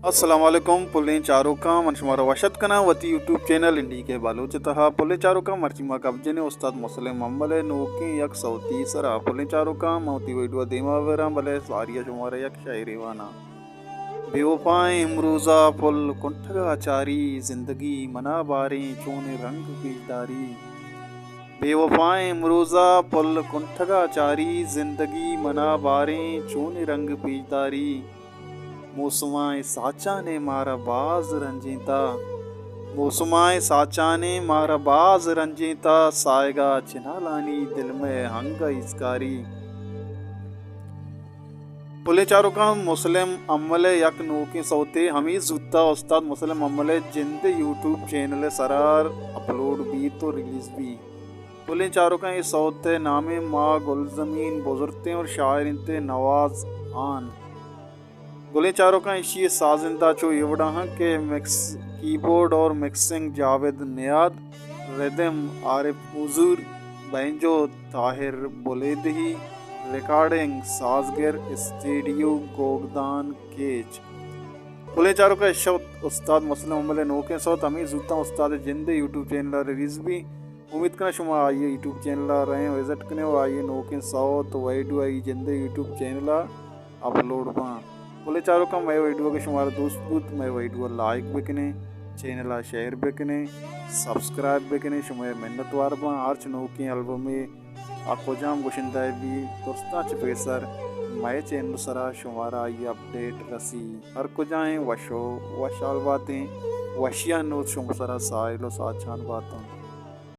السلام علیکم پلیں چاروکاں، من شمارا وش اتک کناں وتی یوٹیوب چینل انڈی کے بلوچ ءِ تہا۔ پلیں چاروکاں، مرچی ما گپ جنیں استاد مسلم امل ءِ نوکیں یک سوتے ءِ سرا۔ پلیں چاروکاں، من وتی ویڈیو ءَ دیما براں، بلے ساری ءَ شمارا یک شاعرے واناں۔ بے وفائیں امروزا پل کنٹگا چاری، زندگی منا باریں چونیں رنگ پیش داری۔ بے وفائیں امروزا پل کنٹگا چاری، زندگی منا باریں چونیں رنگ پیش داری۔ موسمائیں ساچانے مارا باز رنجینتا، موسمائیں ساچانے مارا باز رنجینتا، سائگا چنالانی دل مئے ہنگا ایسکاری۔ پلیں چاروکاں، مسلم امل ءِ یک نوکیں سوتے ہمے زوتا استاد مسلم امل ءِ جند ءِ یوٹیوب چینل ءِ سرا اپلوڈ بیت و ریلیز بیت۔ پلیں چاروکاں، اے سوت ءِ نام ایں ماں گلزمین بزرتیں اور شاعر انت نواز آن۔ گلیں چاروکاں، ایشی ءِ سازندہ چو اے وڑا ہاں کہ مکس، کیبورڈ اور مکسنگ جاوید نیاد، ردم عارف حضور، بینجو طاہر بلیدہی، ریکارڈنگ سازگر اسٹیڈیو گوگدان کیچ۔ پلیں چاروکاں، اے شوت استاد مسلم امل ءِ نوکیں سوت ہمے زوتاں استاد ءِ جند ءِ یوٹیوب چینل ءَ ریلیز بی۔ امید کناں شما آئی ءِ یوٹیوب چینل ءَ رئیں وزٹ کنیں و آئی ءِ نوکیں سوت و ویڈیو آئی جند ءِ یوٹیوب چینل ءَ اپلوڈ باں۔ پلیں چاروکاں، مئے ویڈیو اگہ شمارا دوست بوت، مئے ویڈیو ءَ لائک بکنیں، چینل ءَ شیئر بکنیں، سبسکرائب بکنیں، شمئے منتوار باں۔ ہرچ نوکیں البمے آ کجام گشندہ ءِ بی، درستاں چہ پیسر مئے چینل ءِ سرا شمارا آئی ءِ اپڈیٹ رسی۔ ہر کجا ایں وش و وشحال باتیں، وشیانی نود شمئے سرا ساہیل و ساچان باتاں۔